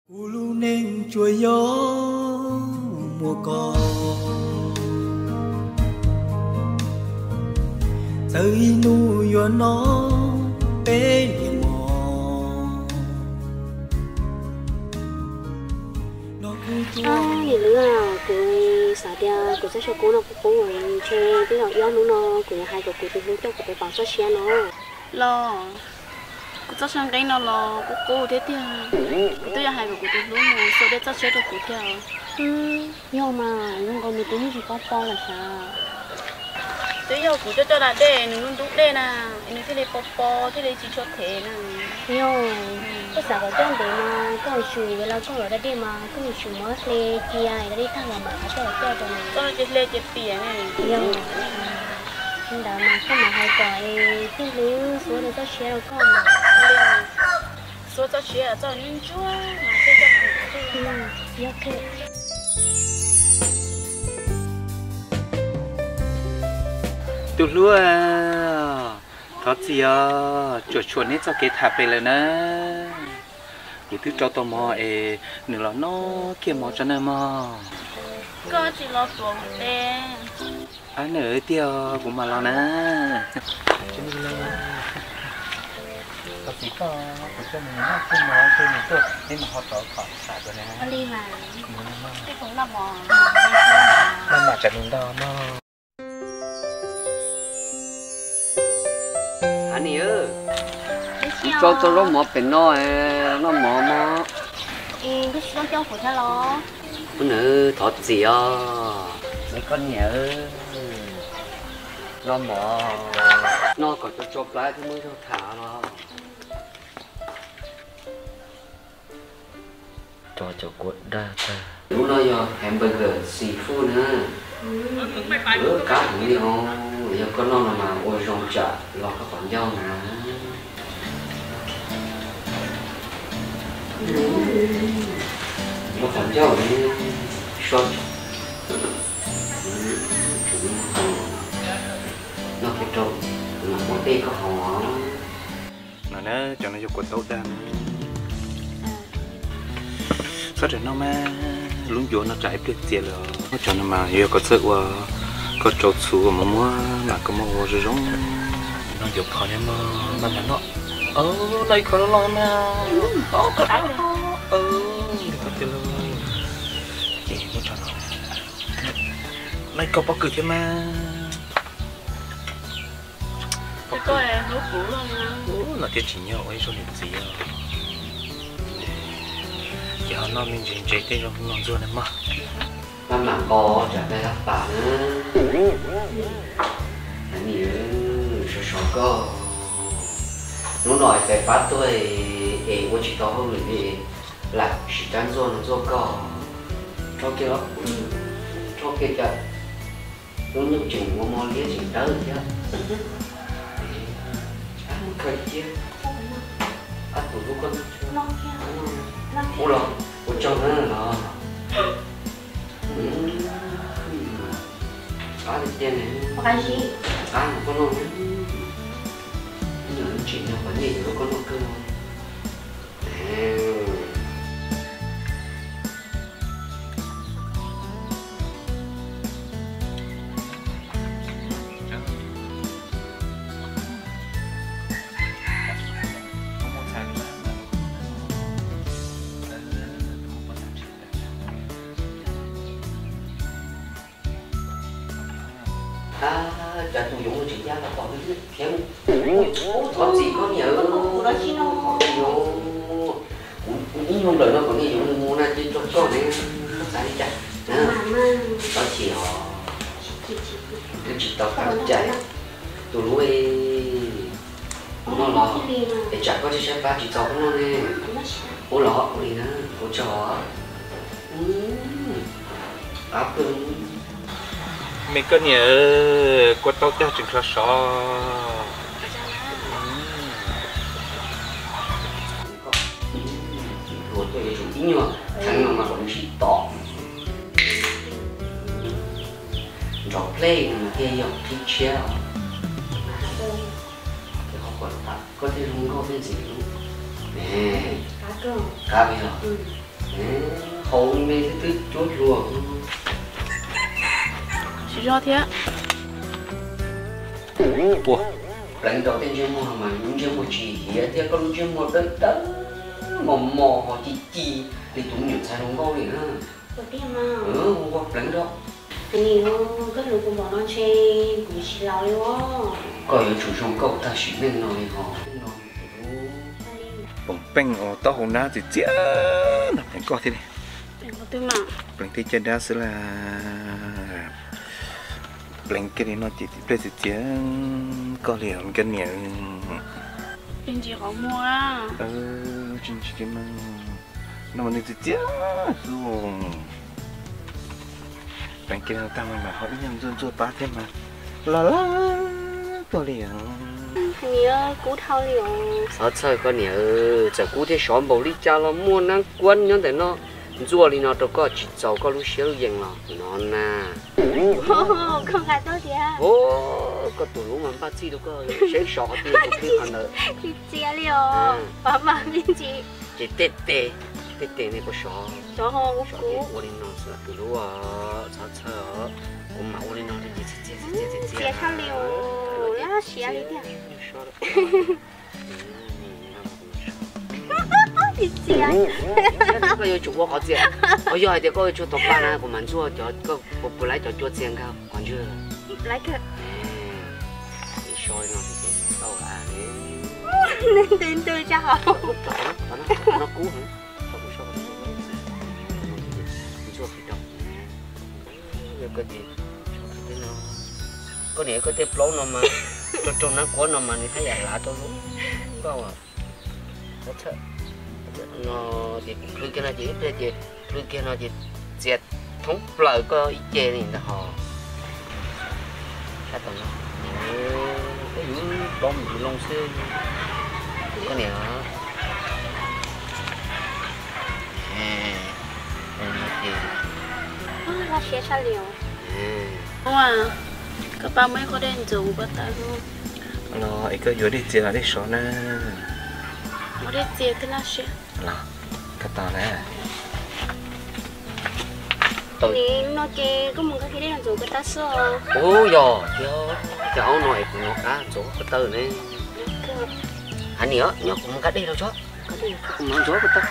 Kuv lub neej tsuas yog muaj koj, txawm ib hnub yuav noj peb niam mos. Niam Lwm, kuv xav tias kuv txoj sia kub no kuv qub, ntshe twb yog ib ob hnub no kuv yuav hais kom kuv tus hlub coj kuv pem pom txoj sia no. Los, kuv txoj sia nqeeb no los kuv qub thiab tiag. Kuv twb yuav hais kom kuv tus hlub mus xuas dej txoj siab rau kuv thiab. Yog mas, zoo nkaus nws twb yeej tsis paub paub lawm sav. Twb yog kuv coj coj da dej nws lub ntub dej na, nws thiaj li pos pos thiaj li tsis tshua them na. Yog, koj xav kom coj ntev mas koj mus xyuas, los koj los da dej mas koj mus xyuas muab hle cia da dej tag los mas koj coj rau nws. Koj cia hle cia piam ne. Yog, li ntawd mas koj mam hais kom es tij hlub xuas dej txoj siab rau koj mas. Xuas txoj siab txoj ntsuab ntsuab mas thiaj coj. Yog. Tus hlub, thov txim os, tsuam tshuam neb txoj kev tham pem lawm na. Kuv twb rau tau mov es nws los noj kiag mov tso nawb mog. Koj tsis los tuav kuv tes. Ab, nws tiag, kuv mam los na. Thov txim koj, kuv coj nws noj kiag mov ces nws tuaj, neb mam ho rov kom xam dua na. Ua li mas. Noj mas tsam nws ntau mog. Ab niam, kuv tso tau zaub mov pem no, noj mov mog. Ub, nws thov txim os. Koj niam, noj mov, noj kom tso tso plab thiab muab zog tham los. Tso cov kua dag tag. Lub no yog hamburger seafood na. Qab heev li os, yog koj noj no mas ua zoo tsam los koj qhov ncauj na. Koj qhov ncauj ne, so, noj kiag rau, kuv mam muab dej koj haus. No na, cov no yog kua taub dag na. Txhob rawm noj mas, lub ncuav no tsam ib pliag txias lawm. Cov no mas yog koj txawj ua, koj rau txhuv uas muab muab mam koj muab ua zoo zoo. No ncuav phom ne mog, mas mam noj. Noj ib khov loj loj na. Ces muab tso no. Noj ib khov pob kws thiab mas. Ub, no thiaj tsim nyog ua ib zaug niam txiv. Ces ho noj me ntsis ntses tej zoo no ntxuag na mog. Maj mam nqos tsam peb lab pas na. Niam, sov sov koj. Hnub no peb pab tuaj es ua tsis tau hauj lwm li, lam siv rab ntxuag no ntxuag koj. Rho kiag los, rho kiag cas. Lub nyuj tseem ua mov liab tseem dawb thiab. Ab, muab khaws cia. Ab, tus hlub koj noj. Ua los, ua tsaug na los. Qab tiag tiag ne. Qab no koj noj. Ib nyuag tsim nyog qhov nyiaj yuav rau koj noj kawg. Ab, cas tus yoov tseem ya los tom nws thiab. Thov txim koj niam, kuv ib nyuag lawm no kom niam yoov mus na, cia rau koj ne, koj xav li cas? Thov txim os, twb tsis tau qab cai. Tus hlub, kuv noj los es tsam koj tshaib tshaib plab tsis txaus koj noj ne. Ua los ua li na, ua tsaug. Qab kawg. Me koj niam, kua taub cog tseem sov sov. Hluas tuaj yuav tsum ib nyuag theev no mas kom nws sib tom. Nrov plej no mas thiaj yog qhib tshiab os. Koj thiaj zoo nkauj thiaj ntxim hlub. Qab li os. Hauv me twb twb cuab hluas. Tsis zog thiab. Ua, pleev rau tej ntsej muag mas lub ntsej muag tsis hiav thiab, koj lub ntsej muag dawb dawb mos mos ho ci ci li tus me nyuam ntxhais hluas nkauj li na. Ua pleev rau. Koj lus kuv npaum no ntshe kuv tsis laus li os. Koj yuav tsum zoo nkauj tag sim neej no li ho. Poom peej uas taub hau nab txias txias no pleev koj thiab li. Pleev tej caj dab xwb las. Pleev kiag li no ces tib pliag txias txias koj li nkawd niam. Tsis ntsis qhov muag. Tsis ntsis li mas. No mas nws txias txias xwb. Pleev kiag li no tag mas mam ho ib nyuag ntxuaj ntxuaj pab thiab mas. Los lawm koj li. Niam kub dhau li os. Txhob txhawj koj niam, txawm kub thiab sov npaum li cas los muaj nab kuab nyob ntawm no ntxuaj li no rau koj tsis txaus koj lub siab lub yees los no na. Koj tus lub mas npaj txhij rau koj seb sov qhov twg tus plig qhov ntawd. Tsis txias li os. Ces tej tes, tej tes ne koj sov. Sov ua li no xwb tus lub, txhob txhawj os. Kuv mam ua li no ces txias txias txias txias txias tshaj li os, lab siab li tiag. Txias. Koj yuav tsum ua qhov txias. Os, yog hais tias koj yuav tsum tau pab na kuv mam ntxuaj cov, koj puas laib cov cua txias nkag qhov ntswg. Ntws ntws tsa hauv. Ntxuaj pib rau. Koj niam, koj tej plaub no mas, rau rau nab kuab no mas nws haj yam lav tau lub. Koj no ces plhws kiag no ces ib pliag ces plhws kiag no ces txias thoob plaws koj ib ce li ntag hos. Sab tom no, ub, yus plaub mus yus loo xwb. Koj niam, lab siab sab li os. Koj pab muab ib qho dej ntxuav kuv ko taw. Los es koj yuav dej txias los dej sov na? Muab dej txias thiaj lab siab. Los, koj tos na. Nim no ces koj mus nqa kiag dej ntxuav ko taw xwb os. Ub, yog, yog, cov aub no es kuv hnov qab ntxuav ko taw ne. Hais niam, nyob kuv mus nqa dej rau tso. Kuv hnov ntxuav ko taw.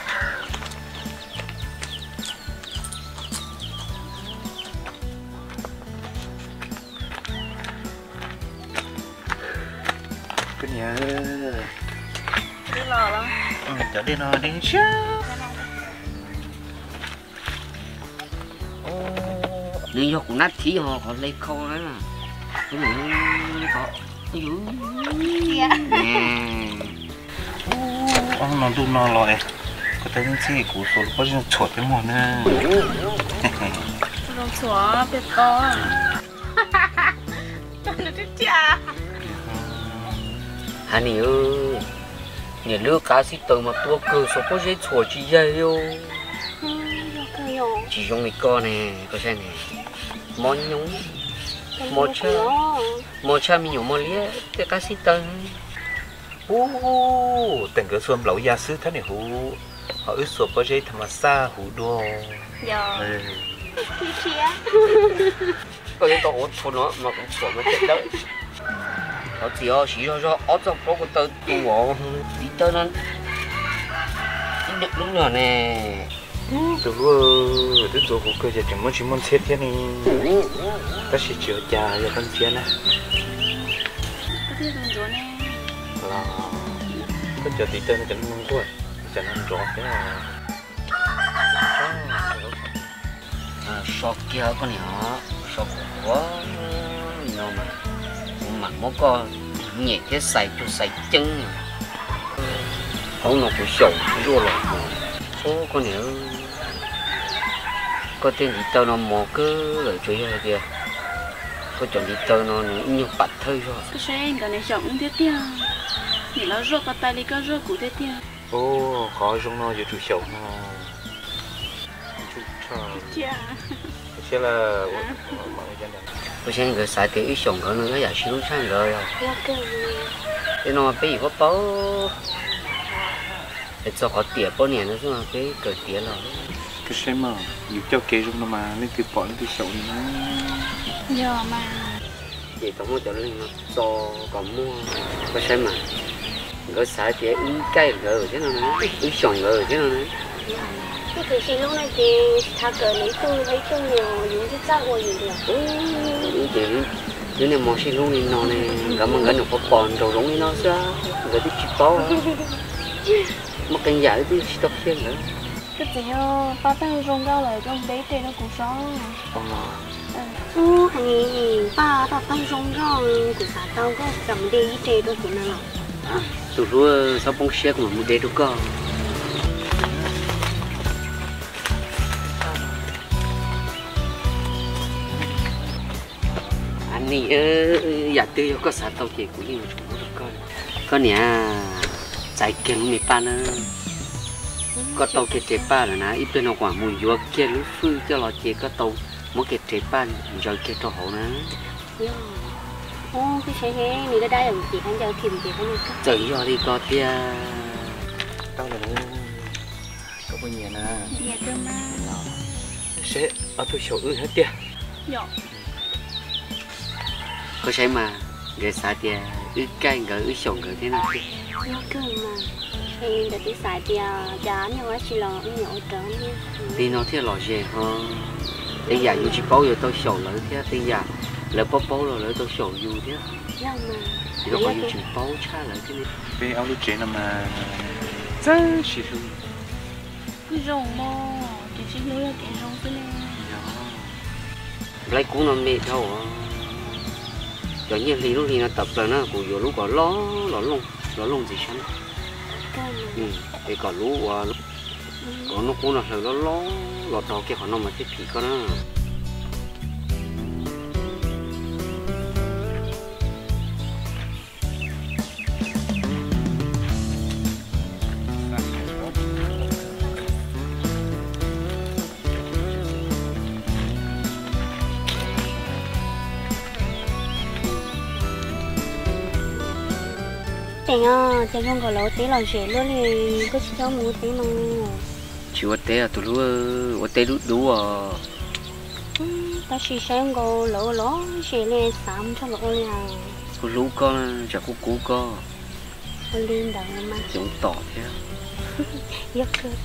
Koj niam, cov dej no dej siab. Nws yog kuv nab thib ho qhov hle khau na. Ob no ntuj no los es koj tab ntxhib kuv xuas lub pob zeb txhuam peb muag na. Zoo txhuam peb pob. Hais niam, niam lub qab xib taws mas tua kawg xuas pob zeb txhuam tsis yaig li. Tsis zoo li koj ne, koj saib ne, mob nyob, mob tshaj me nyuam mos liab tej qab xib taws. Ub, tej nkawd xuas nplaum ya xwb thiab niam huv, ho wb xuas pob zeb tham mas xaj huv dua. Koj yuav tau ua txhua no mas kuv txhuam mas tseem dawb. Thov txim os, siv zog zog ob txoj plaub ko taw tu os. Tiv taw no ib lub no ne. Tus hlub, twb ntxuav kuv kawg ces tseem muaj tsis muaj ntxhiab thiab ne. Tab sis tsis ua cas, yog koj ntxiab na. Los, koj cov tiv taw no cov no nquag, cov no nrov thiab. So kiag koj niam, so qhuav li no mas kuv mam muab koj nyem thiab xais cuag xais ceeb. Hauv no kuv xyaum zuaj los. Ub, koj niam, koj tej ntiv taw no mos kawg lawm, tsuas yog hais tias koj cov ntiv taw no nws ib nyuag pam thawj zog. Koj saib nkawd niam xyaum wb thiab tiag, niam los zuaj ko taw li koj zuaj kuv thiab tiag. Ub, qhov zoo no yuav tsum xyaum no. Koj saib nkawd xav tias wb xyaum nkawd no yam sib hlub tshaj nkawd. Tej no peb yim paub paub. Txog qhov tiam poj niam no xwb mas peb kawm tiav los. Koj saib mas, yus coj kev zoo no mas leej twg pom leej twg xyaum li na. Yog mas. Ces tau muab cov leeg no txo kom muaj, koj saib mas, nkawd xav tias wb caij nkawd thiab no na, wb xyaum nkawd thiab no na. Twb tiam sis hnub no ces tsis txhob kawm nws ib tug ib tug, yus tsis txawj ua yus li. Ces lub niag hmo sib hlub li no ne, nkawd mas nkawd nyuam qhuav pom nraum zoov li no xwb, nkawd twb tsis paub. Muaj qee yam wb twb tsis tau qhia nkawd. Koj txiv, paj tawg zoo nkauj lawm, koj muab deb ib re rau kuv sob. Ub, hais paj tawg zoo nkauj, kuv xav tau koj, koj mus de ib re rau kuv no los. Tus hlub, txhob poob siab, kuv mam mus de rau koj. Nim, yam twg yog koj xav tau ces kuv yeej yuav tsum muab rau koj. Koj niam, txais kiag lub me paj na. Koj tau kiag re paj lawm na, ib pliag no kuv mam mus yuav kiag lub fwj coj los ces koj tau muab kiag re paj ntsaws kiag rau hauv na. Txawm yog li ko tiag. Koj puas nyiam na? Seb ob tug xyaum wb thiab tiag. Koj saib mas, nkawd xav tias wb caij nkawd wb xyaum nkawd thiab no tiag. Yog kawg mas, nkawd twb xav tias cas niag ua dab tsi los wb niam ua raws. Li no thiaj lom zem ho. Tej yam yus tsis paub yuav tau xyaum lawv thiab tej yam lawv paub paub los lawv tau xyaum yus thiab. Yog mas, yus tseem paub tshaj lawv thiab. Peb ob lub tsev no mas txawj sib hlub. Kuj zoo mog, kev sib hlub yog kev zoo xwb ne. Nplaib kub no me dhau. Cov nyiaj hli lub hli no tawm plaws na, kuv yuav lub kom loj los looj, los looj ntxiv sab na. Es kom lub uas, kom lub hnub qub no hlaws loj loj los dog kiag qhov no mas thiaj phim koj na. Teem, cas zoo nkaus lawv ua teb lom zem luaj li, koj tsis coj mus ua teb no? Tsis ua teb os tus hlub, ua teb dub dub os. Tab sis saib nkaus lawv ua lom zem li, xav mus nrog lawv ua li os. Kuv hlub koj, tsam kuv kub koj. Ua li ntawd mas. Yoov tom thiab. Yog kawg.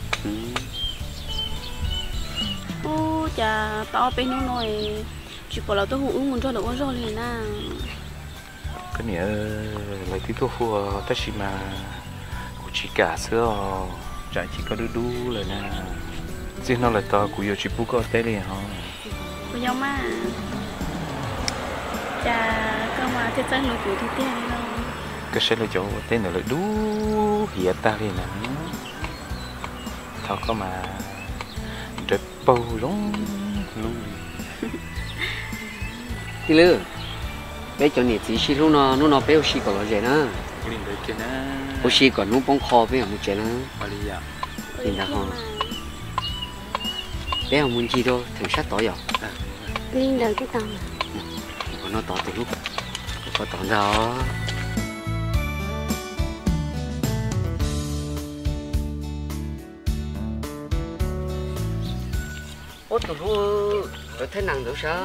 Ub, cas tau ob peb hnub no tsis pom lawv tuaj hu wb mus nrog lawv ua zog li na. Koj niam, lawv twb tuaj hu tab sis mas kuv tsis kam xwb os, tsam ces koj dub dub lawm na. Txij hnub lawm tod kuv yuav tsis pub koj ua teb li ho. Kuv yog mas, cas koj mas thiaj txawj hlub kuv tiag tiag li no. Koj saib lawv cov ua teb ntawd lawv dub hiav tag li na. Thov koj mas nrawm paug zoo hlub li. Tij Lwm, peb cov niam txiv sib hlub no hnub no peb ua si kom lom zem na. Ua si kom hnub poob qho peb mam mus tsev na. Li ntawd ho, peb ho mus ncig rau theem sab tod yom. Li ntawd tij tau. Qhov no tod tus hlub, qhov tod ntag. Ub tus hlub, cov thaij nees ntawd sav.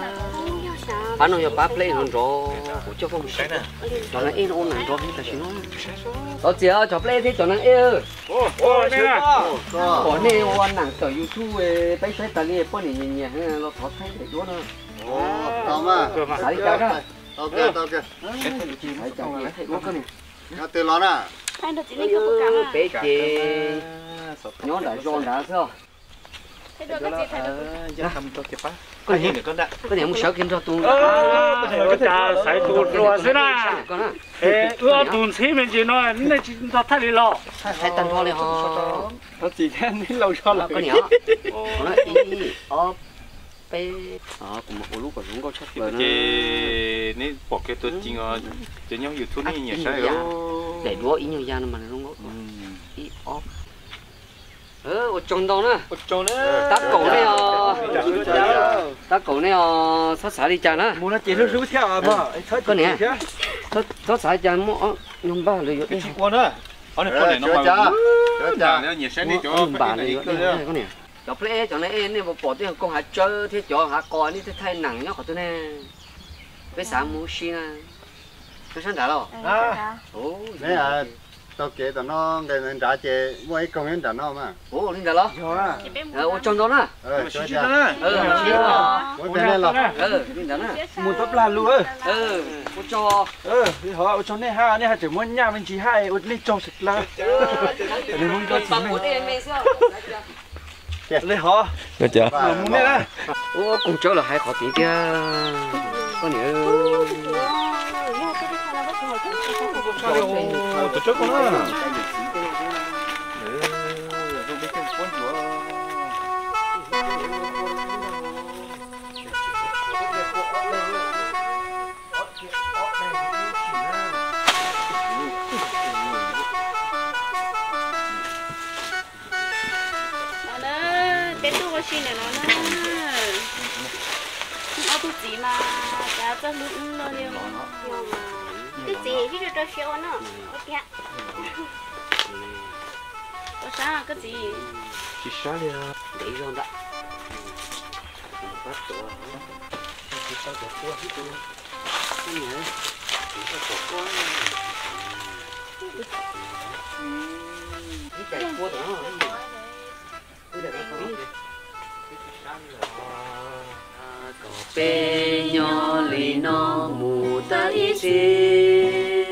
Pab no yog pab pleb no nrov, kuv coj koj mus saib. Cov nees ej no ua nees nrov heev tam sim no. Tov txiav cov pleb thiab cov nees ej. Pom nej ua nees kawm YouTube, peb saib tas li poj niam nyiam nyiam los thov thaij daim duab no. Xav li cas na? Thaij duab koj ne. Peb ces nyob nram zos nrad xwb. Koj niam mus sawv kiag nrog tus, xaiv tus hluas xwb na. Wb ob tug ntxhib me ntsis no nej tsis nrog thaij li los? Thaij tag nrho li ho. Koj niam, ib, ob, peb, kuv mam ua lub kom zoo nkauj tshaj plaws na. Neb pom kiag tus cim os, cov nyob YouTube nej nyiam saib. Daim duab ib nyuag ya no mas zoo nkauj. Ib, ob. Ua tsaug ntau na. Tab kaum nej os. Tab kaum nej os, txhob xav li cas na. Koj niam, txhob xav li cas, muaj ob nyuag npag lawv yuav dej. Cov pleb cov no nej puas pom tej kooj hav tsawb thiab cov hav qos nej thiaj thaij nees nyob qhov twg ne? Peb xav mus si na. Nyob sab nrad los? Neb taug kev tom no nqes nrad ces muaj ib koog nyob nram no mas. Ua li ntawd los? Ua tsaug ntau na. Mus tau plag lug. Ua tsaug. Li hov ua tsaug nej hab, nej haj tseem muab nyaj me ntsis haj ua nej tsaug sawv dlawg. Li hov, mus nej na. Ua koog tsawb los hais qhov tid tiag. Koj niam. No na, peb tuaj ua si ntawm no na. Ob tug txiv mas cav txoj hlub wb loj li. Koj txiv, sib rau rau siab ua no. Ua sab koj txiv. Tsis sab li. Ntev zog ntag. Peb nyob li no mus tag ib txhis,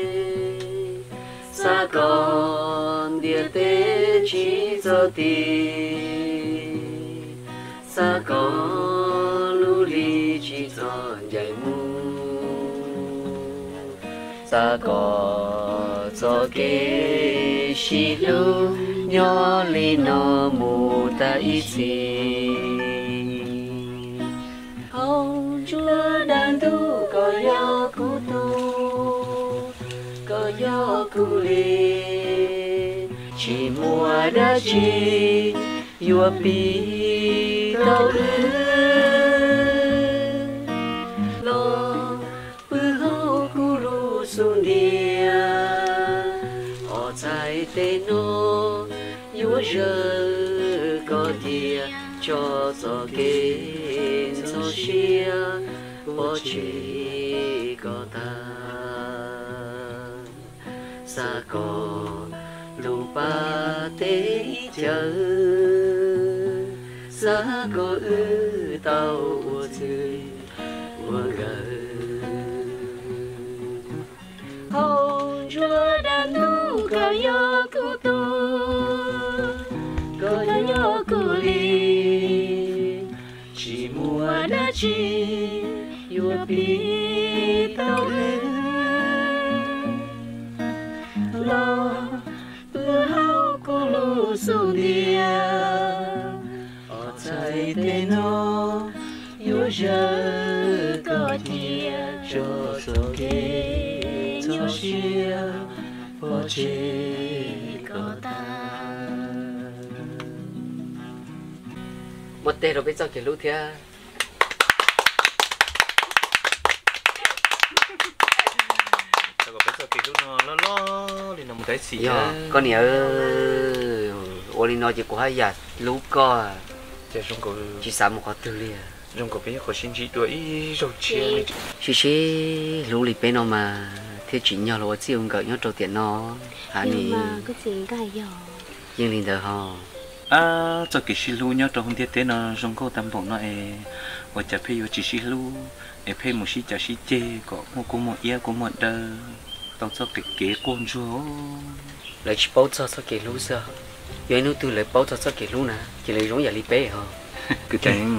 xav kom ntiaj teb tsis txog ti, xav kom lub hli tsis txog ncaim mus, xav kom txoj kev sib hlub nyob li no mus tag ib txhis. Hauv ntsuab dab ntub koj yog kuv tug, koj yog kuv li, tsis muaj dab tsi yuav pib tau wb los pw hauv kuv lub xub ntiag. Ob txhais tes no yuav zawm koj tiag, tso txoj kev ntxhov siab pov tseg koj tag. Xav kom lub pas teb ib cawv, xav kom wb tau ua txwj ua nkawm. Hauv ntsuab dab ntub koj yog kuv tug, koj yog kuv li, tsis muaj dab tsi yuav pib tau wb los pw hauv kuv lub xub ntiag. Ob txhais tes no yuav zawm koj tiag, tso txoj kev ntxhov siab pov tseg koj tag. Muab teg rau peb txoj kev hlub thiab. Kom peb txoj kev hlub no loj loj li no mus tau ib txhis. Yog koj niam, ua li no ces kuv haj yam hlub koj, tsis xav mus qhov twg li. Zoo nkaus peb nyuam qhuav sib ntsib dua ib zaug tshiab. Sib sib hlub li peb no mas thiaj tsim nyog los ua txij ua nkawm nyob rau tiam no. Hav ni, yeej li ntawd ho. Ab, txoj kev sib hlub nyob rau hauv ntiaj teb no zoo nkauj tag npaum no es, ua cas pheej yuav tsis sib hlub es pheej mus sib cav sib ceg kom muaj kua muag iab kua muag daw tau txoj kev quaj ntsuag. Lawv tsis paub txog txoj kev hlub xwb. Yog ib hnub twg lawv paub txog txoj kev hlub na ces lawv zoo yam li peb ho. Kwv Teev,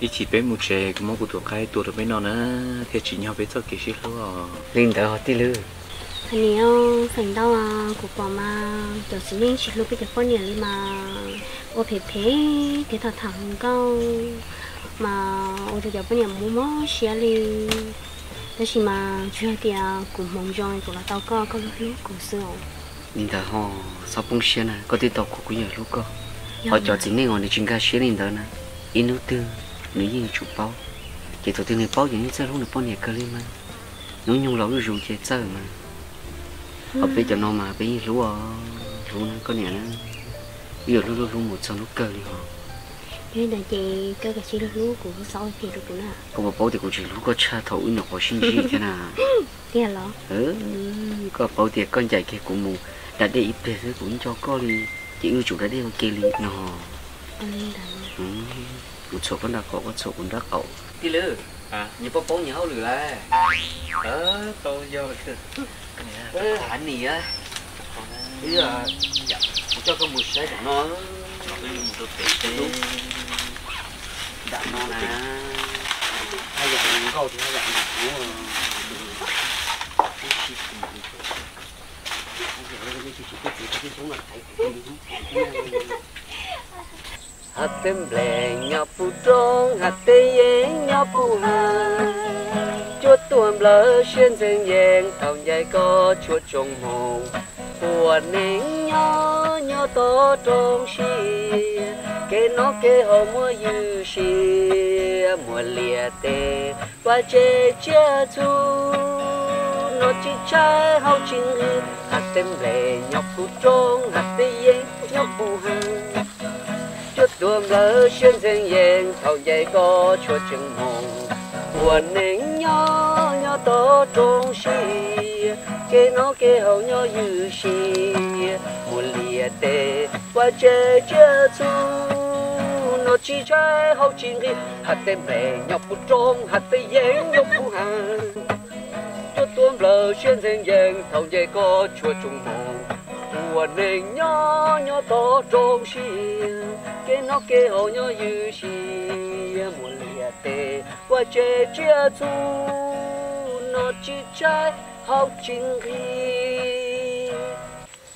ib chim peb mus tsev kuv muab kuv tus qaib tua rau peb noj na, thiaj tsim nyog peb txoj kev sib hlub os. Li ntawd ho tij Lwm. Niam, feem ntau kuv pom mas cov txiv neej tsis hlub peb cov poj niam li mas ua phem phem thiab tham tham hluas nkauj mas ua rau cov poj niam mob mob siab li. Tab sis mas tsuas yog tias kuv hmoov zoo kuv los tau koj, koj hlub hlub kuv xwb os. Li ntawd ho txhob poob siab na, koj twb tau kuv, kuv yeej hlub koj. Ho cov txiv neej uas nws tsis nkag siab li ntawd na, ib hnub twg nws yeej yuav tsum paub. Ces thaum twg nws paub ces nws yeej txawj hlub nws poj niam kawg li mas. Hnub nyoog los zuj zus ces txawj mas. Ho peb cov no mas peb yeej hlub, hlub na koj niam na. Wb yuav hlub hlub hlub mus txog hnub kawg li os. Yog li ntawd ces koj kav tsij hlub hlub kuv, txhob ua phem rau kuv na. Koj puas paub tias kuv tseem hlub koj tshaj thaum wb nyuam qhuav sib ntsib thiab na. Tiag los? Koj paub tias koj ncaim kiag kuv mus da dej ib pliag xwb kuv nco koj li, ces wb tsum da dej ua ke li no. Kuv txhuam koj nrab qaum, koj txhuam kuv nrab qaum. Tij Lwm, nyias paub paub nyias hauj lwm lawm. Hav nim, kuv coj koj mus saib tom no. Nram no na, haj yam nkauj thiab haj yam ntxim hlub. Hav teb nplej nyob puv roob, hav teb yeeb nyob puv hav. Cuaj tuam nplawg siab ntxeev yees, thaum ncaim koj tshuab tsoos hmoov. Ua neej nyob nyob toj roob siab, kev noj kev haus muaj ywj siab, muaj lias tes vaj tse tsiaj txhu, noj tsis tshaib haus tsis nqhis. Hav teb nplej nyob puv roob, hav teb yeeb nyob puv hav. Cuaj tuam nplawg siab ntxeev yees, thaum ncaim koj tshuab tsoos hmoov. Ua neej nyob nyob toj roob siab, kev noj kev haus nyob ywj siab, muaj lias tes vaj tse tsiaj txhu, noj tsis tshaib haus tsis nqhis. Hav teb nplej nyob puv roob, hav teb yeeb nyob puv hav. Cuaj tuam nplawg siab ntxeev yees, thaum ncaim koj tshuab tsoos hmoov. Ua neej nyob nyob toj roob siab, kev noj kev haus nyob ywj siab, muaj lias tes vaj tse tsiaj txhu, noj tsis tshaib haus tsis nqhis.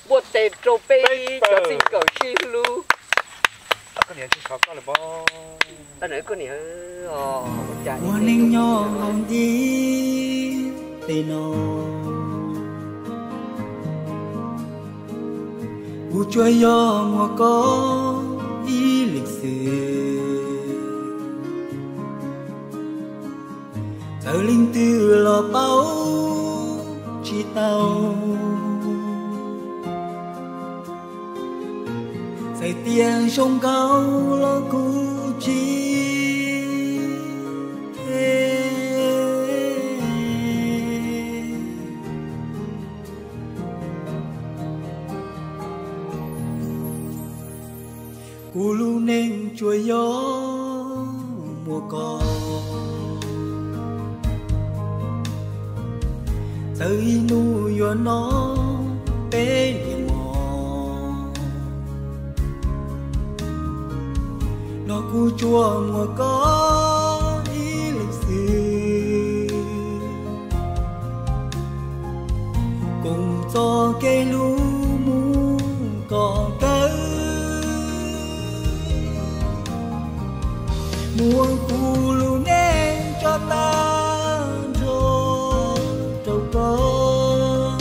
Npuaj tes rau peb cov txij nkawm sib hlub. Ua neej nyob haus ntiaj teb no, kuv tsuas yog muaj koj ib leeg xwb. Txawm leej twg los paub tsis tau, txawm tias zoo nkauj los kuv tsis them. Kuv lub neej tsuas yog muaj koj, txawm ib hnub yuav noj peb niam mov, los kuv tsuas muaj koj ib leeg xwb. Koom txoj kev hlub mus kom tawg, muab kuv lub neej tso tag nrho rau koj.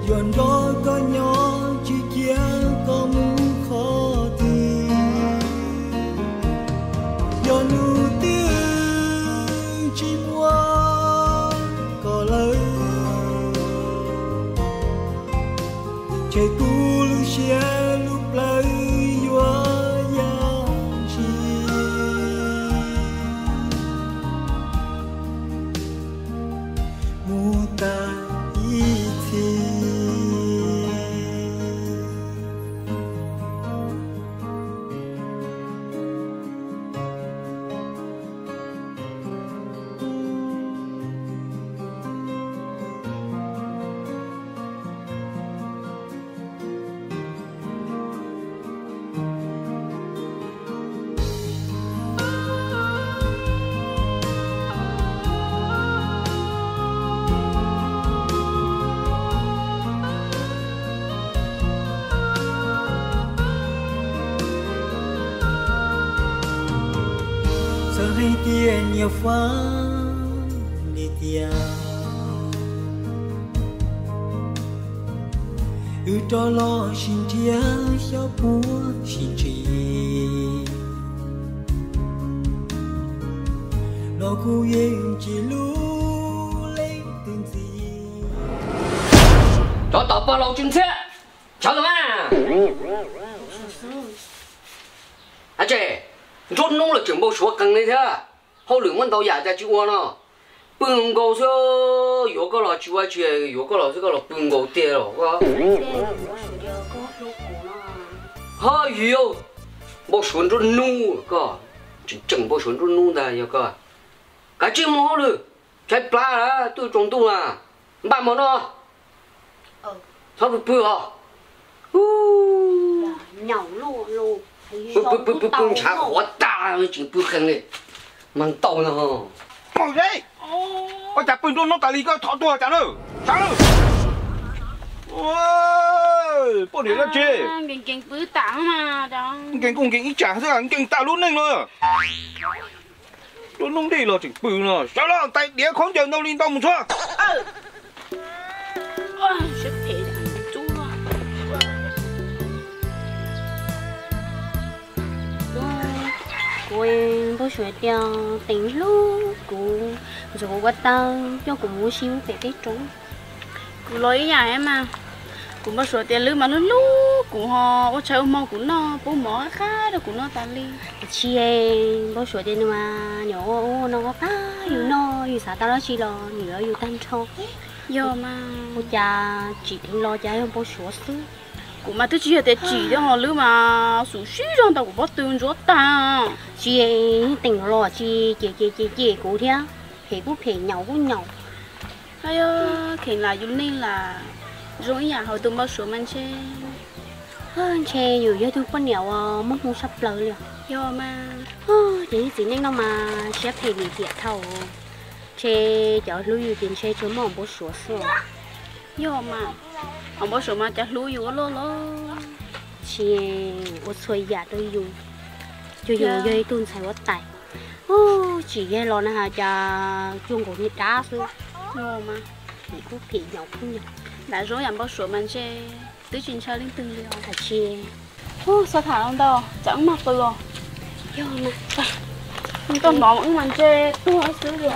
Yuav nrog koj nyob tsis cia koj mus qhov twg. Yog hnub twg tsis muaj koj lawm, ces kuv lub siab lub plawv yuav yam tsis mus tag ib txhis. Txawm hais tias nyias fab li tiag, wb rov los sib ntsib xyov puas sib ntsib, los kuv yeej tsis hlub leej twg ntxiv. Nruab hnub los tseem npau suav qees li thiab. Hauj lwm muaj ntau yam cas tsis ua no. Pw nkaus xwb, yuav koj los tsis ua tsi, yuav koj los xwb koj los pw nkaus tiag los koj. Ho yog npau suav nruab hnub koj, tseem tseem npau suav nruab hnub ntag yog koj. Kav tsij mus hauj lwm, tshaib plab lawm twb tsaus ntuj na. Npaj mov noj, txhob pw pw os. Pw pw pw pw ntshav quav tag tseem pw qees li. Mas ntau no. Ua cas pw nruab hnub tas li koj thov tuag cas na. Sawv lawm. Poj niam dab tsi? Nkees kuj nkees ib tsam xwb nkees tas lub neej no. Nruab hnub dej los tseem pw no, sawv los tais diav khaub ncaws ntau li ntau mus txhua. Kuv npau suav tias Teem hlub kuv, ntxuav kuv ko taw coj kuv mus ua si pem teb roob. Kuv los ib yam mas, kuv npau suav tias Lwb mas hlub hlub kuv ho ua tshais ua hmo kuv noj, pub mov qab rau kuv noj tas li. Tsis, npau suav tias nws mas nyuam ua ua no qab yus noj, yus xav tau dab tsi los nws yuav yus tag nrho. Yog mas, ua cas tsim dheev los cas yog npau suav xwb. Kuv mas twb tsis yog tias tsim thiab ho Lwb mas xub sib zog ntawm kuv pob tw ntsuav tag. Tsis, Teem los tsis cem cem cem cem kuv thiab, phem kuj phem nyaum kuj nyaum. Kheev lam yus neej lam zoo ib yam hauv tus npau suav mas ntshe. Ntshe yus yog tug poj niam uas muaj hmoo sab plaws li os. Yog mas. Ces txiv neej no mas siab phem lim hiam dhau. Ntshe cov hlub yus ces ntshe tsuas muaj npau suav xwb. Yog mas, npau suav mas cov hlub yus ua luaj los. Tsis, ua txhua yam rau yus, cuag yus yog ib tug ntxhais huab tais. Tsim yog los na has cas cuag nkaus niag dab xwb. Yog mas, phem kuj phem nyaum kuj nyaum. Lam zoo yam npau suav mas ntshe twb tsis ntshaw leej twg li os. Tsis, txhob tham ntau tsam wb mag qw os. Yog mas, koj hnov wb mas ntshe tuag xwb li.